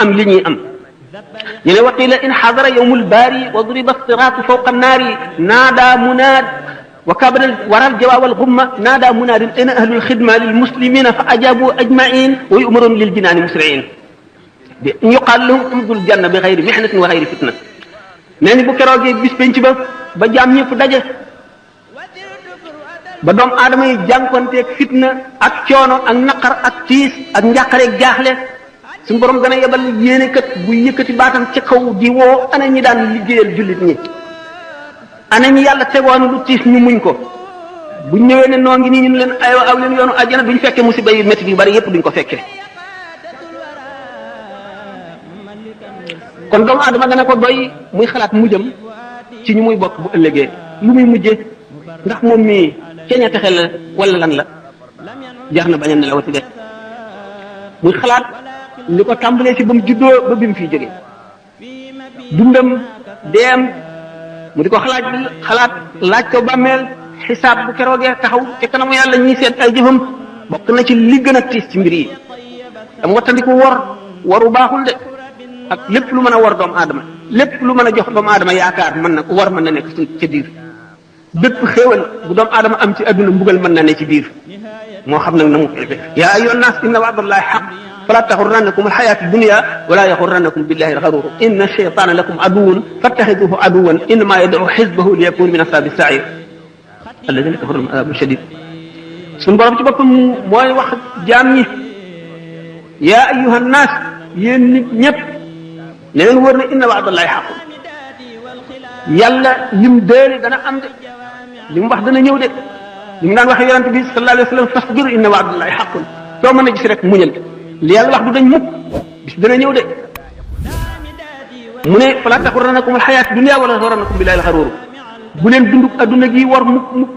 am li ñuy am ñu ne waqila in xadara yowmul baari wa duriba siraatu fawqa annaari naada munaad wa kabara waral jawaawal gumma naada munaadin ayna ahlul xidma lil muslimina fa ajabu ajmain wa yumaroon lil jinaani musriin bi yuqaal lahum udxulul janna bi xayri mihnatin wa xayri fitna nee ni bu keroogee bis penc ba jaam ñëpp daje ba doom aadama yi jànkonteeg fitna ak coono ak naqar ak tiis ak njàqareeg jaaxle suñu borom gën a yebal yéene kat bu yëkkati baatam ci kaw di woo ana ñi daan liggéeyal jullit ñi ana ñi yàlla tegoon lu tiis ñu muñ ko bu ñëwee ne noo ngi nii ñu leen aywa aw leen yoonu àjjana duñ fekkee musiba yu métti yu bari yépp duñ ko fekkee kon doomu aadama dana ko doy muy xalaat mujjam ci ñu muy bokk bu ëllëgee lu muy mujjee ndax moom mii ceeña texe la wala lan la jar na bañ a nelawati de muy xalaat li ko tàmbalee ci ba mu juddoo ba bi mu fiy jóge dundam deem mu di ko xalaat laaj ko bàmmeel xisaab bu keroogee taxaw ci kanamu yàlla ñuy seet ay jëfam bokk na ci li gën a tiis ci mbir yi dam wattandiku waru baaxul de ak lépp lu mën a war doomu aadama lépp lu mën a jox doomu aadama yaakaar mën na war mën na nekk ca biir bépp xéewal bu doomu aadama am ci adduna mbugal mën na ne ci biir moo xam nag na mu koy defee yaa ayyuhan naas inna wa'dallahi haqq fala taxurrannakum alxayaatu dunya wala yaxurrannakum billahi alxaruur inna shaytaana lakum aduwwun fattaxiduhu aduwwan innamaa yad'u xisbahu liyakunu min ashaabi sa'iir alladina kafaru lahum adaabun shadiid suñu borom ci boppam mooy wax jaam ñi yaa ayyuhan naas yéen nit ñëpp ne leen wër na inna wa'dallahi haqq yàlla lim déeli dana am de li mu wax dana ñëw de li mu daan wax yonent bi sallallahu alayhi wa sallam fasbir inna wa'dallahi haqqun soo mën a gis rek muñal li yàlla wax du dañ mukk bis dana ñëw de mu ne fala taxurrannakum alxayaatu dunya wala yaxurrannakum billahi alxaruur bu leen dunduk adduna gi war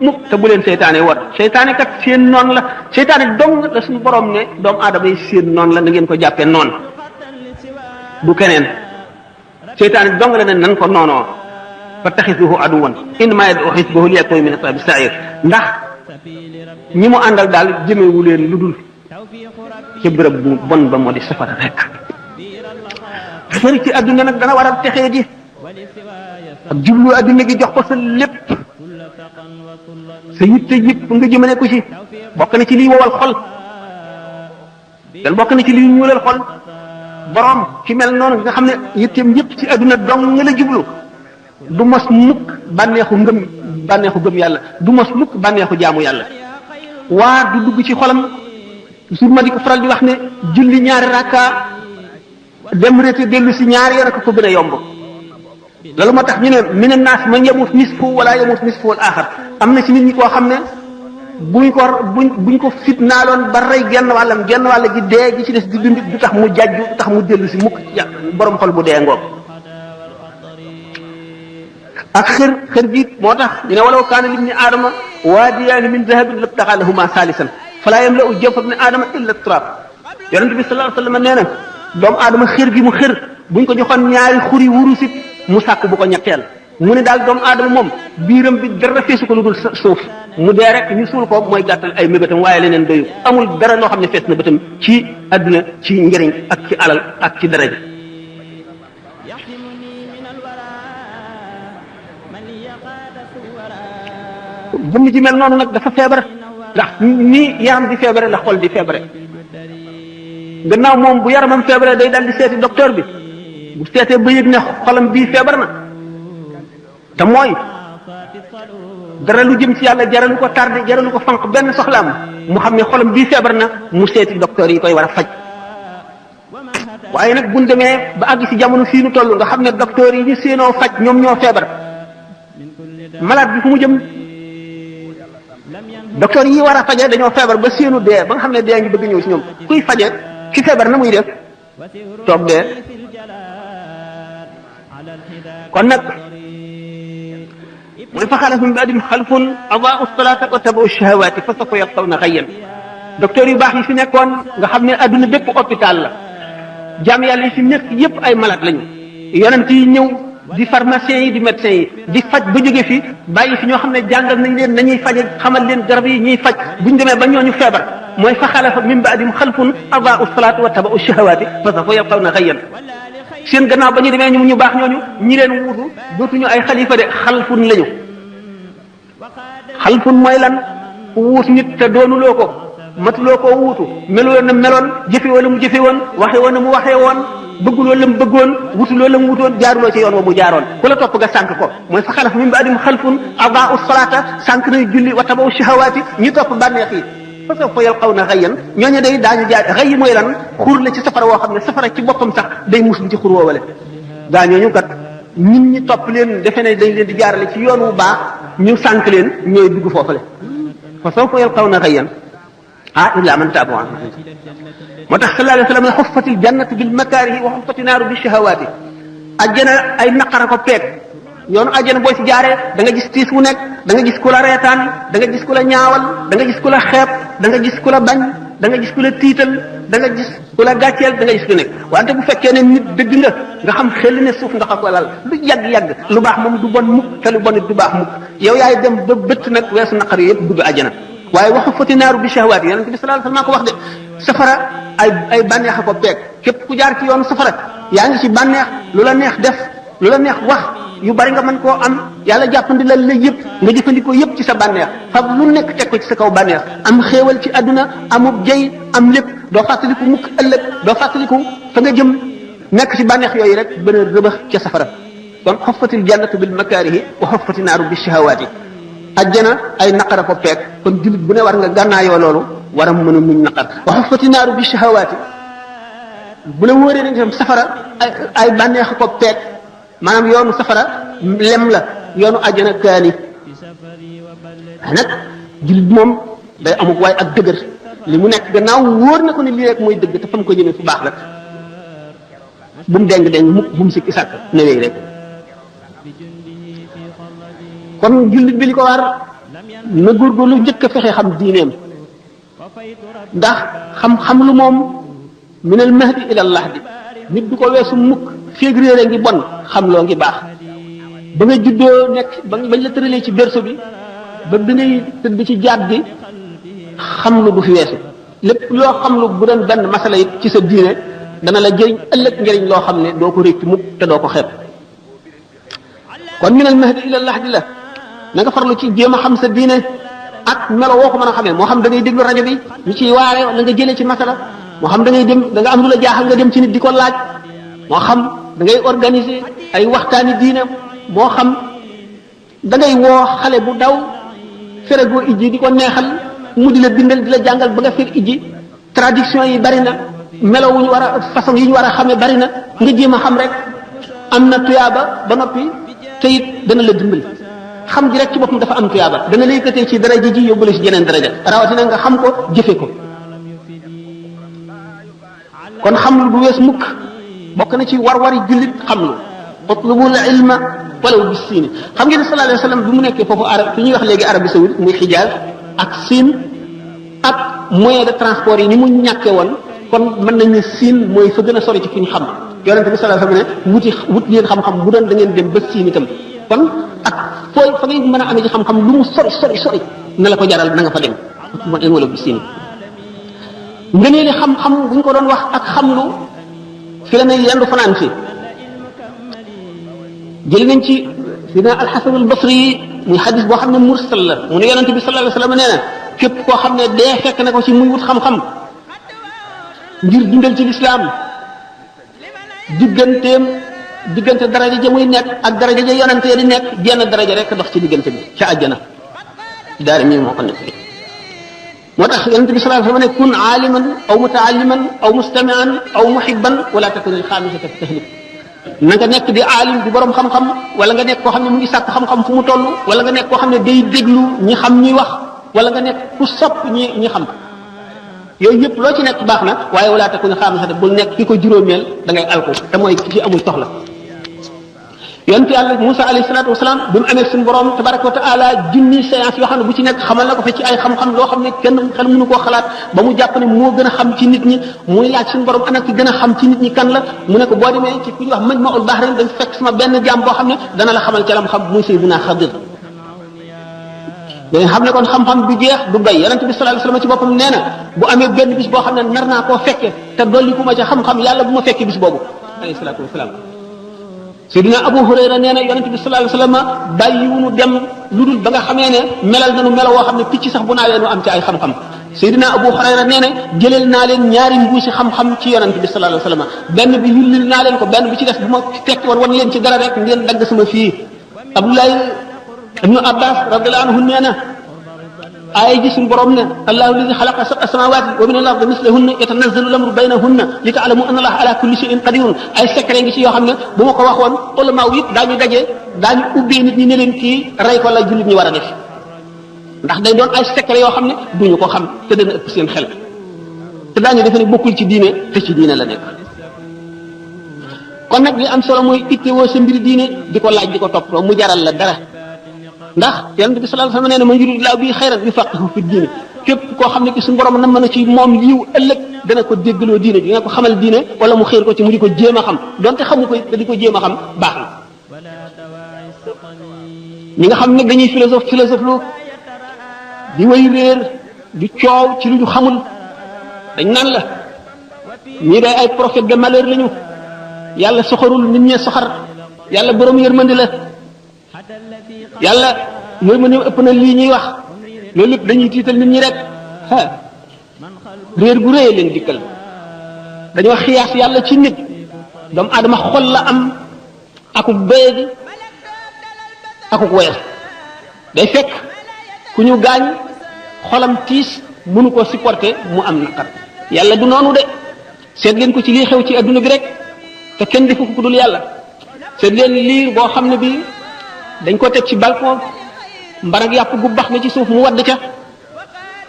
mukk te bu leen seytaane war seytaane kat seen noon la seytaane dong la suñu borom ne doomu aadama yi seen noon la na ngeen ko jàppee noon du keneen seytaane dong la ne nan ko noonoo fattaxisuhu aduwan innamaa yad'u xisbahu liyakunu min ashaabi sa'iir ndax ñi mu àndal daal jëmewu leen lu dul ca bërëb bu bon ba moo di safara rek xëri ci adduna nag dana waral texee di ak jublu adduna gi jox ko sa lépp sa yitte yëpp nga jëmale ko ci bokk na ci liy wowal xol dan bokk na ci liy ñuulal xol borom ci mel noonu nga xam ne yitteem yëpp ci adduna dong nga la jublu du mos mukk bànneexu gëm yàlla du mos mukk bànneexu jaamu yàlla waa du dugg ci xolam toujours ma di ko faral di wax ne julli ñaari rakka dem rété dellu si ñaari yoon ko gën a yomb loolu moo tax ñu ne mina naas man yamut nisfu wala yamut nisfu wal axar am na ci nit ñi koo xam ne buñ ko fitnaaloon ba rey genn wàll gi dee gi ci des di dund du tax mu jajju du tax mu dellu si mukk borom xol bu dee ngoog ak xër gi moo tax ñu ne walaw kaana libni aadama waadiyaani min dahabin labtagaa lahumaa saalisan falaa yamla'u jawfa ibni aadama illa turaab yonent bi sallallahu alayhi wa sallam nee na doomu aadama xër gi mu xër buñ ko joxoon ñaari xuri wurusit mu sàkk bu ko ñetteel mu ne daal doomu aadama moom biiram bi dara feesu ko lu dul suuf mu dee rek ñu suul ko mooy gàttal ay mébétam waaye leneen doyu amul dara loo xam ne fees na bëtam ci àdduna ci njëriñ ak ci alal ak ci daraja jëmm ji mel noonu nag dafa feebar ndax ni yaram di feebare la xol di feebare gannaaw moom bu yaramam feebare day dal di seeti docteur bi bu seetee ba yëg ne xolam bii feebar na te mooy dara lu jëm ci yàlla jaralu ko tardé jaralu ko fanq benn soxlaam mu xam ne xolam bii feebar na mu seeti docteur yi koy war a faj waaye nag buñ demee ba àgg ci jamono fii nu toll nga xam ne docteur yi ñu seenoo faj ñoom ñoo feebar malade bi fu mu jëm docteur yi war a faje dañoo feebar ba seenu dee ba nga xam ne dee ngi bëgg ñëw ci ñoom kuy faje ki feebar na muy def toog dee kon nag mooy fa xalafa min ba'dihim xalfun adaa'u salaata wa tabaa'u shahawaati fa sawfa yalqawna ghayyan docteur yu baax yi fi nekkoon nga xam ne adduna bépp hôpital la jaam yàlla yi fi nekk yépp ay malade lañu yonent yi ñëw di pharmaciens yi di médecins yi di faj ba jóge fi bàyyi fi ñoo xam ne jàngal nañ leen nañuy faje xamal leen garab yi ñuy faj buñ demee ba ñooñu feebar mooy fa xalafa min ba'dihim xalfun adaa'u salaata wa taba'u shahawaati fa sawfa yalqawna ghayyan seen gannaaw ba ñu demee ñu baax ñooñu ñi leen wuutu dootuñu ay xalifa de xalfun lañu xalfun mooy lan ku wuut nit te doonuloo ko matuloo koo wuutu meloo na meloon jëfe wala mu jëfe woon waxe woon na mu waxee woon bëgguloo la mu bëggoon wutuloo la mu wutoon jaaruloo ci yoon wa mu jaaroon ku la topp nga sànq ko mooy fa xalafa min ba'dihim xalfun adaa'u salaata sànq nañ julli wa tabaw shahawaati ñu topp bànneex yi fa sawfa yalqawna ghayyan ñooñu day daañu jaar xëy mooy lan xuur la ci safara woo xam ne safara ci boppam sax day muslu ci xuur woowale gaa ñooñu kat nit ñi topp leen defe ne dañ leen di jaarale ci yoon wu baax ñu sànq leen ñooy dugg foofale fa sawfa yalqawna ghayyan illa man taaba wa amana moo tax sallallahu alayhi wa sallam ne xuffatil jannatu bil makaarihi wa xuffati naaru bi shahawaati ajjana ay naqara ko peeg yoonu ajjana boo ci jaaree da nga gis tiis wu nekk da nga gis ku la reetaan da nga gis ku la ñaawal da nga gis ku la xeeb da nga gis ku la bañ da nga gis ku la tiital da nga gis ku la gàcceel da nga gis ku nekk wante bu fekkee ne nit dëgg nga xam xel ne suuf nga ko lal lu yàgg-yàgg lu baax moom du bon mukk te lu bon it du baax mukk yow yaay dem ba bëtt nag weesu naqar yi yëpp dugg ajjana waaye waxu fati naaru bi shahwaat yonent bi sallallahu alayhi wasallam ko wax de safara ay bànneex a ko peeg képp ku jaar ci yoonu safara yaa ngi ci bànneex lu la neex def lu la neex wax yu bari nga mën koo am yàlla jàppandi la yëpp nga jëfandikoo yëpp ci sa bànneex fab lu nekk teg ko ci sa kaw bànneex am xéewal ci àdduna amub jëy am lépp doo fàttaliku mukk ëllëg doo fàttaliku fa nga jëm nekk ci bànneex yooyu rek bën a rëbax ca safara kon xoffatil jannatu bil makaarihi wa xoffati naaru bi shahawaati ajjana ay naqara ko peeg kon jullit bu ne war nga gànnaayoo loolu war a mën a muñ naqar wa xuffati naaru bi shahawaati bu la wóoree ne tam safara ay bànneex ko peeg maanaam yoonu safara lem la yoonu ajjana kaani nag jullit moom day amuk waay ak dëgër li mu nekk gannaaw wóor na ko ne lii rek mooy dëgg te fa mu ko jëmee fu baax la bu mu deng mukk bu mu sikki sàkk newee rek kon jullit bi li ko war na góorgóorlu njëkk a fexe xam diineem ndax xam-xam lu moom minal mahdi ilal lahdi nit du ko weesu mukk féeg réere ngi bon xam loo ngi baax ba nga juddoo nekk bañ la tëralee ci berceau bi ba bi ngay tëdd ci jaat bi xam lu du fi weesu lépp loo xam lu bu doon benn masala it ci sa diine dana la jëriñ ëllëg njëriñ loo xam ne doo ko réccu mukk te doo ko xeeb kon minal mahdi ilal lahdi la na nga farlu ci jéem a xam sa diine ak melo woo ko mën a xamee moo xam da ngay déglu rajo bi ñu ciy waare wala nga jëlee ci masala moo xam da ngay dem da nga am lu la jaaxal nga dem ci nit di ko laaj moo xam da ngay organiser ay waxtaani diine moo xam da ngay woo xale bu daw feragoo ijji di ko neexal mu di la bindal di la jàngal ba nga fer ijji traduction yi bari na melo wu ñu war a façon yi ñu war a xamee bari na nga jéem a xam rek am na tuyaaba ba noppi te it dana la dimbali xam ji rek ci boppam dafa am tuyaaba dana la yëkkatee ci daraja ji yóbbu la ci jeneen daraja rawatina nga xam ko jëfe ko kon xam lu du wees mukk bokk na ci war-wari jullit xam lu utlubul ilma walaw bis siin xam ngeen ne sallallahu alayhi wa sallam bi mu nekkee foofu arab fi ñuy wax léegi Arabie saoudite muy Xijaaz ak Siin ak moyen de transport yi ni mu ñàkkee woon kon mën nañ ne Siin mooy fa gën a sori ci fi ñu xam yonente bi sallallahu alayhi wa sallam ne wut leen xam-xam bu doon da ngeen dem ba Siin itam kon ak fooy fa ngay mën a amee ci xam-xam lu mu sori na la ko jaral na nga fa dem wala bis siin ngënee li xam-xam bu ñu ko doon wax ak xamlu fi la ne yendu fanaan fi jël nañ ci sidna alxasan albasri yi muy xadis boo xam ne mursal la mu ne yonente bi sallallahu alayhi wa sallam nee na képp koo xam ne dee fekk na ko ci muy wut xam-xam ngir dundal ci lislaam diggante daraja ja muy nekk ak daraja ja yonante di nekk jenn daraja rek dox ci diggante bi ca àjjana daari mii moo ko nekk moo tax yonente bi sallallahu alayhi wa sallam ne kun aaliman aw mutaalliman aw mustamian aw muhibban wala takun al xaamisata fi tahlik na nga nekk di aalim di borom xam-xam wala nga nekk koo xam ne mu ngi sàkk xam-xam fu mu toll wala nga nekk koo xam ne day déglu ñi xam ñuy wax wala nga nekk ku sopp ñi xam yooyu yëpp loo ci nekk baax na waaye wala takun xaamisata bul nekk ki ko juróomeel da ngay alko te mooy ki amul soxla yonent yàlla Musa alayhi salaatu wasalaam bi mu amee suñu borom tabaraka wa taala junni séance yoo xam ne bu ci nekk xamal na ko fa ci ay xam-xam loo xam ne kenn xel mënu koo xalaat ba mu jàpp ne moo gën a xam ci nit ñi muy laaj suñu borom ana ki gën a xam ci nit ñi kan la mu ne ko boo demee ci ku ñuy wax Majma'ul Bahrayn dañ fekk sama benn jaam boo xam ne dana la xamal ca lam xam muy Sayyidina Xadir dañ xam ne kon xam-xam du jeex du doy yonent bi sallallahu alayhi wasallam ci boppam nee na bu amee benn bis boo xam ne nar naa koo fekke te dolli ku ma ca xam-xam yàlla bu ma fekkee bis boobu alayhi salaatu wasalaam Seydina Abu Hurayra nee na yonent bi sallallahu alayhi wasallam bàyyiwunu dem lu dul ba nga xamee ne melal nañu melo woo xam ne picc sax bu naawee nu am ci ay xam-xam Seydina Abu Hurayra nee na jëleel naa leen ñaari mbuusi xam-xam ci yonent bi sallallahu alayhi wasallam benn bi yullil naa leen ko benn bi ci des bu ma tekki woon wan leen ci dara rek ngeen dagg sama fii Abdoulaye ibnu Abbas radiyallahu anhu nee na aaya ji suñu borom ne allahu alladi xalaqa sab'a samawati wa min al-ardi mislahunna yatanazzalu al-amru baynahunna li ta'lamu anna allaha ala kulli shay'in qadirun ay secret ngi ci yoo xam ne bu ma ko waxoon ulama yi daañu daje daañu ubbee nit ñi ne leen kii rey ko la jullit ñi war a def ndax day doon ay secret yoo xam ne duñu ko xam te dana ëpp seen xel te daañu defe ne bokkul ci diine te ci diine la nekk kon nag li am solo mooy ittewoo sa mbiri diine di ko laaj di ko toppatoo mu jaral la dara ndax yonent bi sallallahu alayhi wasallam nee na man yuridillahu bihi xayran yufaqihu fi diine képp koo xam ne ki suñu borom na mën a ci moom yiw ëllëg dana ko déggaloo diine dina ko xamal diine wala mu xéer ko ci mu di ko jéem a xam donte xamu ko te di ko jéem a xam baax na ñi nga xam ne dañuy philosophe lu di way réer di coow ci lu ñu xamul dañ naan la ñii day ay prophète de malheur lañu yàlla soxorul nit ñee soxar yàlla borom yërmandi la yàlla yërmandi ëpp na lii ñuy wax loolu lépp dañuy tiital nit ñi rek réer gu rëy leen dikkal dañoo xiyaas yàlla ci nit doomu aadama xol la am akuk doyadi akuk woyof day fekk ku ñu gaañ xolam tiis mënu ko supporter mu am naqar yàlla du noonu de seet leen ko ci lii xew ci adduna bi rek te kenn defu ko dul yàlla seet leen liir boo xam ne bi dañ ko teg ci balcon mbarag yàpp gu bax na ci suuf mu wadd ca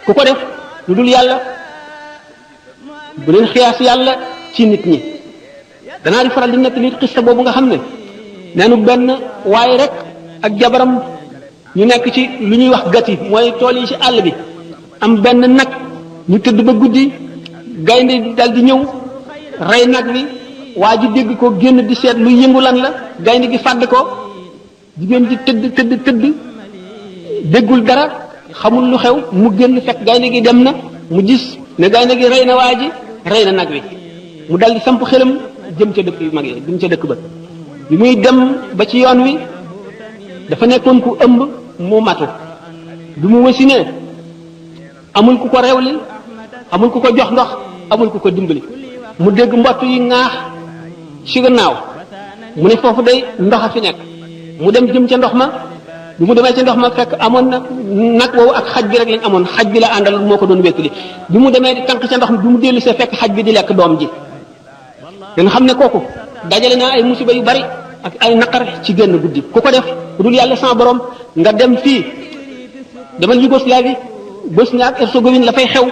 ku ko def lu dul yàlla bu leen xiyaas yàlla ci nit ñi danaa di faral di nekk nit xista boobu nga xam ne neenu benn waaye rek ak jabaram ñu nekk ci lu ñuy wax gati mooy tool yi ci àll bi am benn nag ñu tëdd ba guddi gaynde dal di ñëw rey nag wi waa ji dégg ko génn di seet lu yëngu lan la gaynde gi fàdd ko jigéen ji tëdd déggul dara xamul lu xew mu génn fekk gaynde gi dem na mu gis ne gaynde gi rey na waa ji rey na nag wi mu dal di samp xelam jëm ca dëkk yu mag yi jëm ca dëkk ba bi muy dem ba ci yoon wi dafa nekkoon ku ëmb mu matu bi mu wasinee amul ku ko rewli amul ku ko jox ndox amul ku ko dimbali mu dégg mbott yi ŋaax ci gannaaw mu ne foofu day ndox a fi nekk mu dem jëm ca ndox ma bi mu demee ca ndox ma fekk amoon na nag woowu ak xaj bi rek lañ amoon xaj bi la àndal moo ko doon wéttali bi mu demee di tànk ca ndox mi bi mu dellu see fekk xaj bi di lekk doom ji danga xam ne kooku dajale naa ay musiba yu bari ak ay naqar ci génn guddi ku ko def ku dul yàlla sama borom nga dem fii demal Yougoslavie Bosnie ak Herzégovine la fay xew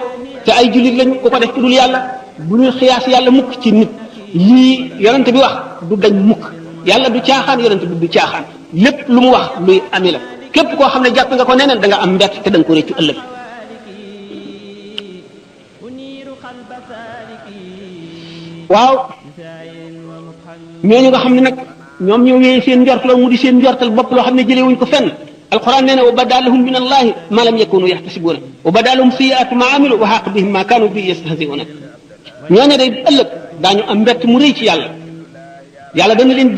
te ay jullit lañu ku ko def ku dul yàlla bu ñu xiyaas yàlla mukk ci nit lii yonent bi wax du dañ mukk yàlla du caaxaan yonent bi du caaxaan lépp lu mu wax luy ami la képp koo xam ne jàpp nga ko neneen da nga am mbett te da nga ko réccu ëllëg waaw ñooñu nga xam ne nag ñoom ñoo wéyee seen njortal mu di seen njortal bopp loo xam ne jëlee wuñ ko fenn alquran nee na wa badalahum min allahi ma lam yakunu yaxtasibuna wa badalahum sayiatu ma amilu wa xaq bihim ma kanu bi yastahziuna ñooñu day ëllëg daañu am mbett mu rëy ci yàlla yàlla dana leen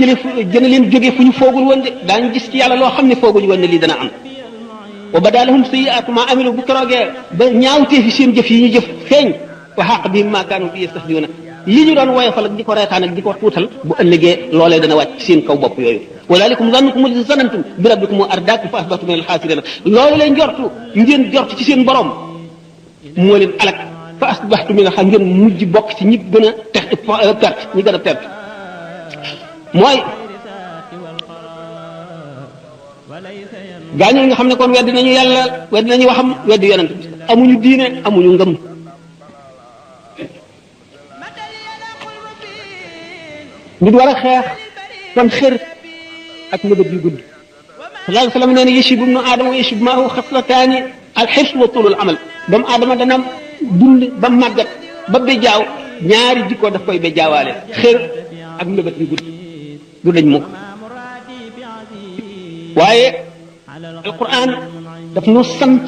leen jóge fu ñu foogul woon de daañu gis ci yàlla loo xam ne fooguñu woon ne lii dana am wa badalahum sayiatu ma amilu bu keroogee ba ñaawtee fi seen jëf yi ñu jëf feeñ wa xaq bihim ma kanu bi yastahziuna li ñu doon woyofal ak di ko reetaan ak di ko tuutal bu ëllëgee loolee dana wàcc seen kaw bopp yooyu walaalikum zannukum allati zanantum bi rabbikum ardaakum fa asbahtum min alxaasiriina loolu lay njortu ngeen jortu ci seen borom moo leen alak fa asbahtum min alxaasiriina ngeen mujj bokk ci ñi gën a perte ñi gën a perte mooy gaañu nga xam ne kon weddi nañu yàlla weddi nañu waxam weddi yonent bi amuñu diine amuñu ngëm nit war a xeex kon xër ak nëbët yu gudd sallallahu alayhi wa sallam nee na yashib ibnu aadama wa yashib maahu xaslataani alxirs wa tulul amal doomu aadama dana dund ba màggat ba bejaaw ñaari jikko daf koy bejaawaale xër ak nëbët yu gudd du dañ mukk waaye alquran daf nu sant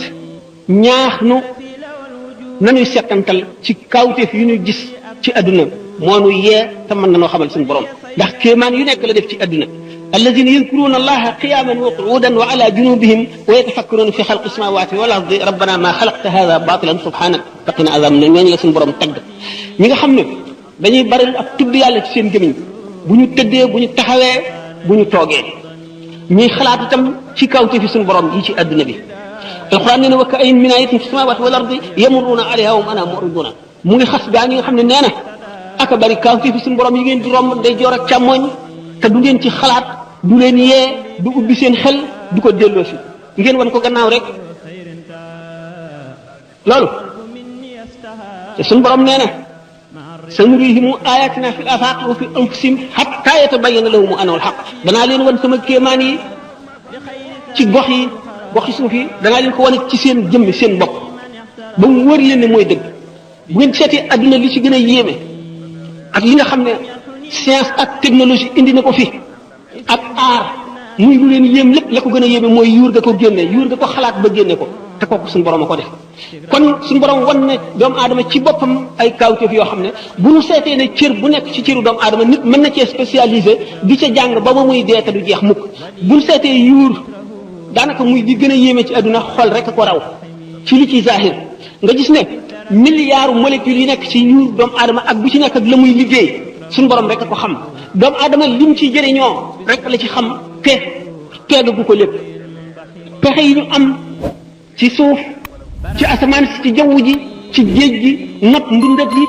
ñaax nu nanuy settantal ci kawteef yu ñu gis ci adduna moo nu yee te mën na noo xamal suñu borom ndax kéemaan yu nekk la def ci adduna alladina yadkuruna allaha qiyaman wa qu'udan wa ala junubihim wa yatafakkaruna fi xalqi samawati wal ardi rabbana ma xalaqta hada batilan subhanak faqina azab ne ñooñu la suñu borom tagg ñi nga xam ne dañuy bari ak tudd yàlla ci seen gémiñ bu ñu tëddee bu ñu taxawee bu ñu toogee ñuy xalaat itam ci kawteef fi suñu borom yi ci adduna bi alquran nee na wa ka'ayyin min ayatin fi samawati wal ardi yamurruna alayha wa hum anha mu'riduna mu ngi xas gaa ñi nga xam ne nee na aka bari kawteef fi suñu borom yi ngeen di romb day joor ak càmmoñ te du ngeen ci xalaat du leen yee du ubbi seen xel du ko delloo si ngeen wan ko gannaaw rek loolu te suñu borom nee na sanurihim ayatina fil afaq wa fi anfusihim hatta yatabayyana lahum annahu al-haqq danaa leen wan sama kéemaan yi ci goxi suuf yi danaa leen ko wane ci seen jëmmi seen bopp ba mu wër leen ne mooy dëgg bu ngeen seetee adduna li ci gën a yéeme ak li nga xam ne science ak technologie indi na ko fi ak aar muy lu leen yéem lépp la ko gën a yéeme mooy yuur ga ko génne yuur ga ko xalaat ba génne ko te kooku suñu borom a ko def kon suñu borom wan ne doomu aadama ci boppam ay kawteef yoo xam ne bu ñu seetee ne cër bu nekk ci cëru doomu aadama nit mën na cee spécialisé di ca jàng ba ba muy dee te du jeex mukk bu ñu seetee yuur daanaka muy di gën a yéeme ci àdduna xol rek ko raw ci li ci zahir nga gis ne milliards molécules yi nekk ci yuur doomu aadama ak bu ci nekk ak la muy liggéey suñu borom rek a ko xam doomu aadama lim ci jëriñoo rek la ci xam te teegagu ko lépp pexe yi ñu am ci suuf ci asamaan si ci jaww ji ci géej gi not mbindat yi